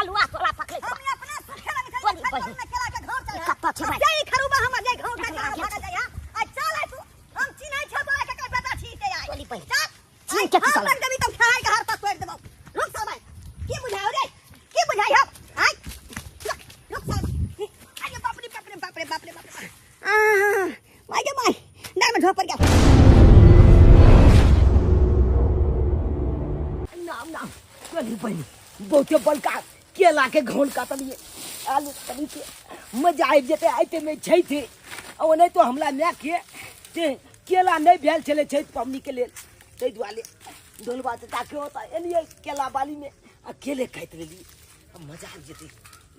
आलुआ तोला पकड़े हम अपना सुखे लगे छलियै, बोली छठि बहिन। पाबनि में केला के घाव चढ़ै। कत्ता छै आ भाइ? जे ई खरुबा हमर जे घाव देखला काटि कऽ गेल भागल जाय, हाँ? आ चल आइ तू, हम चिन्है छियौ तोरा केकर बेटा छी ते आइ। बोली बहिन। चल। चिन्ह आइ के हम साला। लग देबी तऽ खेहारि के हार पर तोड़ि देबौ। रुक साला, की बुझाइ रे? की बुझाइ हौ? आइ। रुक, रुक साला। अरे बाप रे बाप रे बाप रे बाप रे बाप रे। आह, my गे my, डाँड़ में झोंपड़ गेल। नाम नाम चली बहिनी बहुते बड़का केला के घोल काटलिए आलू तनी के मजा आबि जेतै आइते में छै थे आ ओनाहितो हमरा माय के ते केला नहि भेल छलै छठि पबनीके लेल ताहि दुआरे ढोलबा चाचा के ओतऽ एलियै केला बालीमे आ केले काटि लेलियै आ मजा आबि जेतै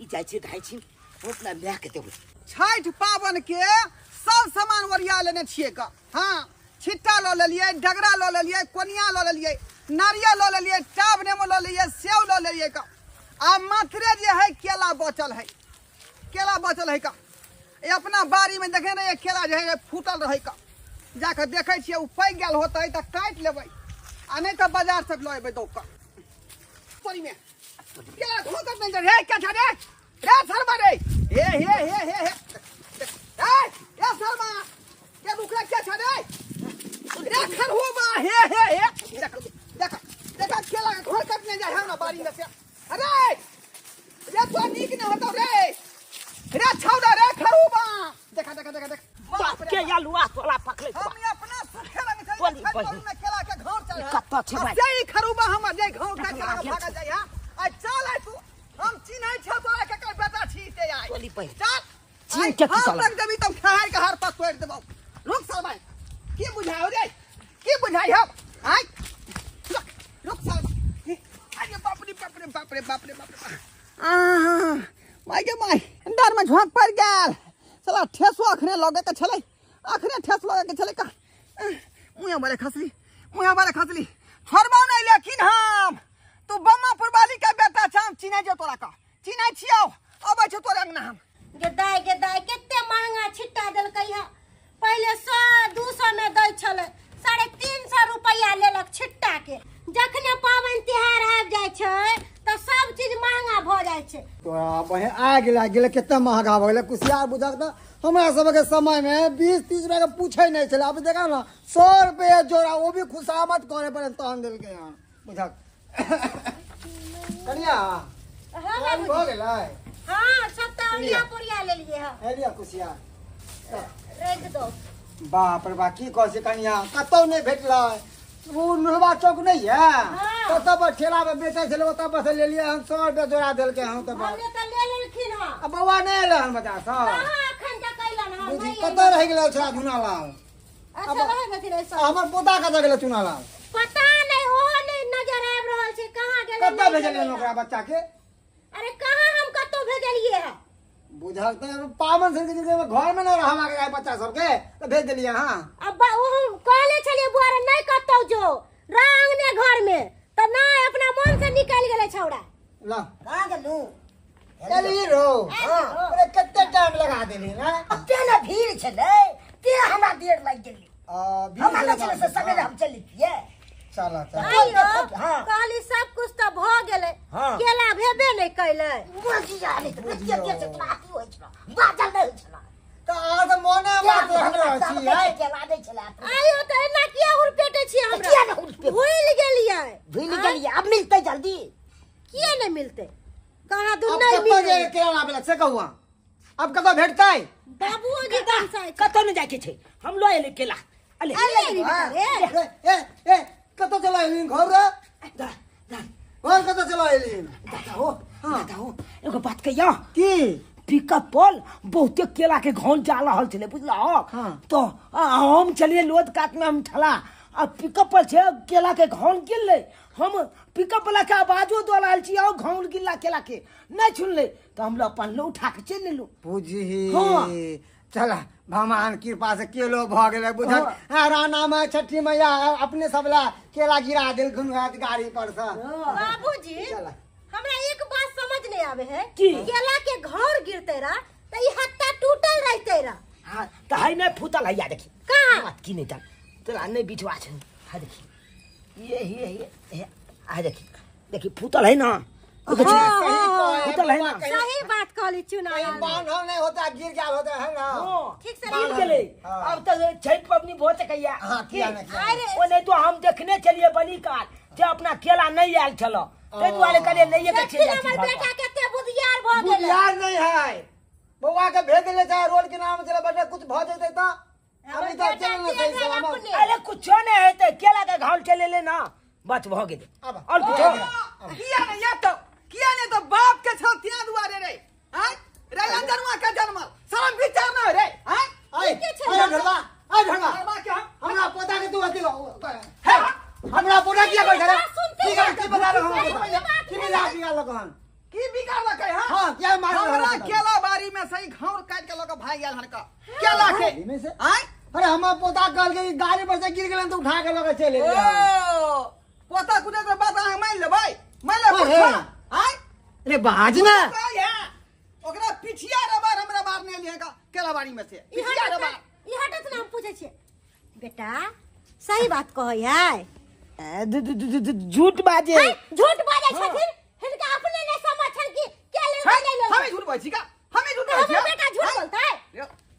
ई जाइ छै धाइ छी हम अपना मायके देबै। छठि पाबनि के सब सामान ओरिया लेने छियै क। हाँ, छिट्टा लऽ लेलियै, डगरा लऽ लेलियै, कोनिया लऽ लेलियै, नारियल लऽ लेलियै, टाब नेमो लऽ लेलियै, सेव लऽ लेलियै क। आ मात्रे जे है केला बचल है, केला बचल है क। ए अपना बाड़ी में देखे रहियै केला जे है फूटल रहै क। जाके देखै छियै ओ पैघ गेल होतै तऽ काटि लेबै आ नहि तऽ बाजार से लऽ एबै दौग कऽ। तोरी में केला घोकत नहि रे, के छै रे? रे शर्मा रे, हे हे हे हे हे ए ए शर्मा के रुकला के छै रे? रे खरहुबा, हे हे हे, देख देख देख केला के घोर कटने जाय हमरा बाड़ी में से। अरे रे तो नीक न होतौ रे, रे छौड़ा रे खरहुबा, देखा देखा देखा देख। बाप के आलुआ तोला पकड़े। हम अपना सुखे लगे छलियै, बोली छठि बहिन। पाबनि में केला के घाव चढ़ै। कत्ता छै आ भाइ? जे ई खरुबा हमर जे घाव काटि देखला कऽ गेल भागल छै। जाय, हाँ? आ चल आइ तू, हम चिन्है छियौ तोरा केकर बेटा छी ते आइ। बोली बहिन। चल। चिन्ह आइ के की हम साला? लग देबी तऽ खेहारि के हार पर तोड़ि देबौ। रुक साला, की बुझाइ रे? की बुझाइ हौ? आइ। रुक, रुक साला। अरे बाप रे बाप रे बाप रे बाप रे बाप रे। आह, my गे my, डाँड़ में झोंक पड़ि गेल। साला ठेसो अखने लगे के छलै, अखने ठेस लगे के छलै का। मुँह बारे खसली, मुँह बारे खसली। छोड़बौ नहि लेकिन हम। तू बम्मापुर वाली के बेटा छ, हम चिन्है छियौ तोरा का। चिन्है छियौ, अबै छौ तोरे अंगना हम। गे दाय, गे दाय, कते महंगा छिट्टा देलकै है। पहिले 100-200 में दै छलै, 350 रुपैआ लेलक छिट्टा के। जखने पाबनि तिहार आबि जाइ छै तऽ सब चीज महंगा भऽ जाइ छै। तोरा बहिन आगि लागि गेलै, कते महंगा भऽ गेलै कुसियार। बुझक तऽ हमरा सबके समय में 20-30 रुपया के पूछै नहि छलै, आब देखा ने 100 रुपया जोड़ा, वो भी खुशामद करे पड़े तहन देलकै हन। बुझक कनिया हाँ तैयारी बाबूजी। भऽ गेलै? हाँ, सबटा ओरिया पोरिया लेलियै हँ। हे लिअ कुसियार राखि दो। बाप रे बाप, की कहै छै कनिया, कतौ नहि भेटलै। ओ नुरवा चौक नहीं है, हाँ। ओतऽ पर ठेला पर बेचै छलै, ओतऽ पर से लेलियै हन, 100 रुपया जोड़ा देलकै हन। ओतऽ पर हमरे तऽ ले लेलखिन हँ। आ बौआ नहि एलै हन बच्चा सब? कहाँ एखन तक अयलन हँ, बुझी नहि कतऽ अयलन। रहि गेलै छौड़ा धुनालाल? अच्छा रहै छथिन एहि सब। आ हमर पोता कतऽ गेलै चुनालाल? पता नहि, ओहो नहि नजर आबि रहल छै, कहाँ गेलै। कतऽ नहि भेजलियै गेलै। ओकरा बच्चा के? अरे कहाँ हम कतौ भेजलियै हँ। बुझल तऽ पाबनि सन के घर में नहि रहबाक चाही बच्चा सबके, तऽ भेज देलियै अहाँ। अब ओ हम कहले छलियै बुआ रे नहि कतौ जो, रह अंगने घर में, तऽ नहि अपना मन से निकलि गेलै छौड़ा। ला कहाँ गेलू? एली रो। हाँ। अरे कते टाइम लगा देली ना। ओते ने भीड़ छलै ते हमरा देर लागि गेलै। आ, भीड़ हमरा छलै नहि छलै से सवेरे हम चलि जैतियै। चल चल। आइयो हाँ। कहली सब कुछ तऽ भऽ गेलै, हाँ। केला भेबे नहि कैलै। बुझी जा रे, तऽ बुझिए के छै, तोरा अथी होइ छौ, बाजल नहि होइ छौ। तऽ अहाँ तऽ मोने मात हमरा छी आइ। केला नहि छलै। आइयो तऽ एना किया हुरपेटै छियै हमरा? किया नहि हुरपेटै? भूलि गेलियै। भूलि गेलियै, आब मिलतै जल्दी? किया नहि मिलतै? कहाँ दू आब नहि कतऽ मिलतै। जे केला लाबै लए से कहू अहाँ, आब कतऽ भेटतै? बाबुओ जी तमसाइ छै। कतौ नहि जाइके छै, हम लऽ एलियै केला। अले अले रे बेटा रे। ए ए ए, कतऽ चला एलिन घर रे? दा दा। घर कतऽ चला एलिन? दादा हो। हाँ। दादा हो, एगो बात कहियो। की? पिकअप पर बहुते केला के घौन जा रहल छलै, बुझलहो? हाँ। तो हम चलिए लोद कात में हम ठला आ पिकअप पर छै केला के घौन गिरलै। हम पिकअप वाला के आवाजो दऽ रहल छी, आओ घौन गिरला केला के, नहि सुनलै तऽ हम अपन लो उठा के चलि लेलहुँ। बुझही। हाँ। चल, भगवान कृपा से केलो भऽ गेलै बुझल। हाँ। हाँ, राना में छठी मैया अपने सब ला केला गिरा देलखुन गाड़ी पर से। बाबूजी, चल। हमरा एक बात समझ नहीं आवे है। की? केला के घौर गिरते रहा तऽ ई हत्ता टूटल रहते रहा। हाँ तऽ है नहि फूटल है, या देखी। कहाँ? बात की नहि जान तोरा नहि बिठवा छै। हाँ देखी, ये ये ये ये, आ देखी देखी फूटल है ना। देखै छी? सही कहै फूटल है ना। सही बात कहली चुना कहीं बांधल नहीं होता, गिर गया होता है ना। हाँ, ठीक से गिर गेलै। अब तो छठि पबनी भऽ सकैया। हाँ, किया ना, किया अरे ओ नहीं तो हम देखने चलिए बनी काल जे अपना केला नहीं आयल छल, ताहि दुआरे कहलियै लइए के देखथिन चलि जाइ छी हमर घर बेटा पर। कते बुधियार भऽ गेलै। बुधियार नहीं है, बौआ के भेज देले चाहे रोड के नाम चले बेटा, कुछ भ जेतै त अभी तो हमर चल ना बेटा सही तेज से है हमर। अपने। अरे कुछो नहीं हेतै, केला के घाव चले ले ना, बस भऽ गेलै। अब। और कुछो किया नहीं ये तो, किया नहीं तो बाप के छल तिया दुआरे रे। आय रे रंजनवा के जन्मल शरम विचार न रे। आय आय के छै? आय ढोलवा, आय ढोलवा। ढोलवा के हम हमरा पोता के तू अथी हे, हमरा पोता किया बैठल है? सुनते की कर- की बता रहा अरे, हूं कोई बात की नहीं। मिला दिया लगन की बिगाड़लकै हां? हां, क्या मार हमरा केला बाड़ी में सही घौर काट के लके भाग गेल हनका केला के। बाड़ी में से? आय अरे हमर पोता कहल के गाड़ी पर से गिर गेलन त उठा के लके चलि ओ गेलै। पोता कुटे के बात अहाँ मान लेबै? मान लेबै अरे। पोता? आय अरे बाज ना काय है ओकरा पिछिया रबार हमरा मारने लिएगा केला बाड़ी में से ई पिछिया हटत रबार। ई हटत ना, हम पूछै छियै बेटा सही बात कहै है? झूठ बाजे। हैं? झूठ बाजै छथिन, हिनका अपने नहीं समझ छनि कि के लेलकै नहीं लेलकै। हमें झूठ बोलै छी का? हमें झूठ तऽ बोलै छी? हमर बेटा झूठ बोलतै?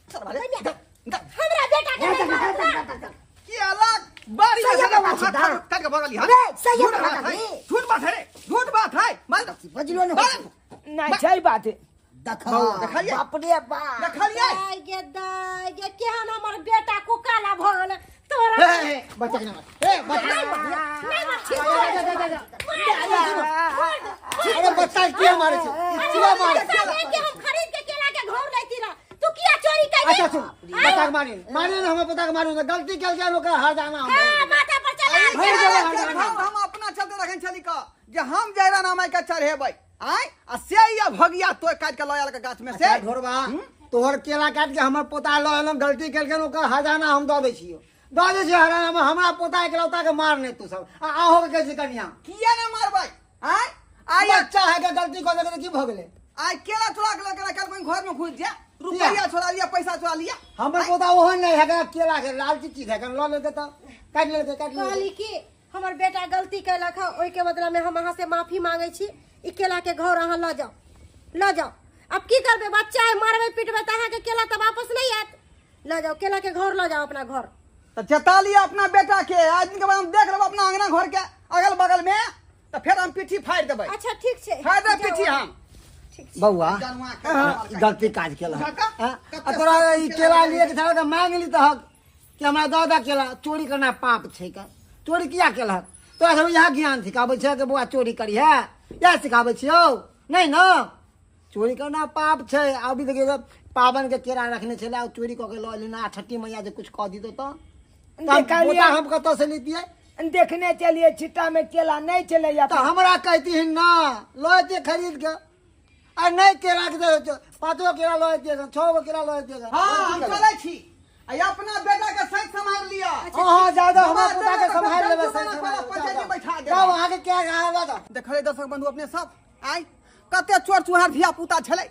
चल भाले, दे, दे। हमरा बेटा के नहीं मारतै। केला बाड़ी में से सही बात छै, काट के भगली हन। अरे, सही झूठ बात बात है। है, झूठ बात है रे, झूठ बात है। मान लो। बजलो ने मान लो। नहीं सही बात है। देखा देखलियै? बाप रे बाप। देखलियै? दाइ गे दाइ गे, केहन हमर बेटा कुकाला भऽ गेलै तोरा। हे हे बच्चा के नाम हे बच्चा नहीं मार, नहीं मार, छी, अरे बच्चा किया मारे छे? किया मारे? के हम खरीद के केला के घौर लैती रह, तू किया चोरी कैली? अच्छा सुन, बच्चा के मारी मारी ना, हमर पोता के मारी ना, गलती कल जाए ओकरा हर जाना हम। हाँ, माथा पर चला अरे, भरि केला गेलै, के हर जाना। घौर हम अपना चलते रखन छली का जे हम जयरा नाम के चढ़ेबै। आय आ से या भगिया तोड़ काट के लऽ आयल के गाछ में से। अच्छा ढोरबा, तोहर केला काट के हमर पोता लऽ एलौ, गलती केलकै, ओकर हरजाना हम दऽ दै छियौ, दऽ दै छियौ हरजाना। हमरा पोता एकलौता के मार नहि तू सब, आ अहों के कहै छी कनिया। किया ना मारबै? आय आय बच्चा है के गलती कऽ देलकै तऽ की भऽ गेलै? आय केला चोरा के लऽ के कल कोई घर में घुस जा, रुपया छोड़ा लिया, पैसा छोड़ा लिया। हमर पोता ओहन नहि है के केला के लालची चीज है, लऽ लेतै तऽ काटि लेलकै, काटि लेलकै। कहली कि हमर बेटा गलती केलक है, ओहिके बदला में हम अहाँ से माफी मांगे छी, ई केला के घौर अहाँ लऽ जाओ, लऽ जाओ। अब की करबै, बच्चा है, मारबै पिटबै तऽ अहाँके केला तऽ वापस नहीं आयत। लऽ जाओ केला के घौर, लऽ जाओ अपना घर। तो चेता लिया अपना बेटा के, आज दिन के बाद हम देख लेब अपना अंगना घर के अगल बगल में, तो फिर हम पीठी फाड़ देबै। अच्छा ठीक छै, फाड़ देब पीठी हम। बौआ जानवा के गलती काज केलक। काका, हाँ? कते आ तोरा ई केला केला लिए के छलक, मांगि ली तहक कि हमरा दऽ दऽ केला। चोरी करना पाप छै का? चोरी किया केलक? तोरा सब इएह ज्ञान सिखाबै छै कि बौआ चोरी करी है, इएह सिखाबै छियौ? नहीं न, चोरी करना पाप छै। अभी देखियौ पाबन के केरा रखने छलै, ओ चोरी कऽ के लऽ एलै ना, छठी मैया जे कुछ कऽ दितौ तऽ देखलियै। पोता हम कतऽ से लितियै? देखने चलिए छिट्टा में केला नहीं चले। तऽ हमरा कहती ना लऽ एतियै खरीद के, आ नहीं केला के दे, 5 केला लऽ एतियै, 6 गो केला लऽ एतियै। हाँ हम चलै छी, आ अपना बेटा के सही सम्हार लिया। हाँ जाओ जाओ, हमरा पोता के सम्हारि लेबै, जमाना सही खोला, सम्हारि पंचायती लेबै। बैठा देबै। जाओ अहाँके क्या कहा जाओ। देखलियै दर्शक बंधु अपने सब, आइ कते चोर चुहार धिया पुता छलै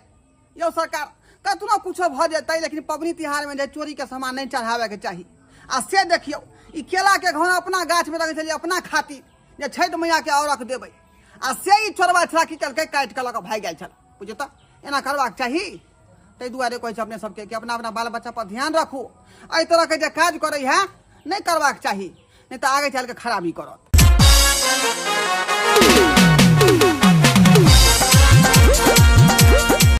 यौ सरकार, कतनो कुछो भऽ जेतै लेकिन पबनी तिहार में जे चोरी के सामान नहीं चढ़ावे के चाही। आ से देखियौ ई केला के घौर अपना गाछ में रखने छलियै अपना खातिर जे छठि मैया के औरख देबै, आ से ई चोरबा छला की केलकै काटि के लऽ कऽ भागि गेल छल। बुझियौ तऽ एना करबाक चाही। ताहि दुआरे कहै छी अपने सबके कि अपना अपना बाल बच्चा पर ध्यान रखू, एहि तरहके जे काज करै है नहीं करबाक चाही, नहीं तऽ आगे चलि कऽ खराबी करत।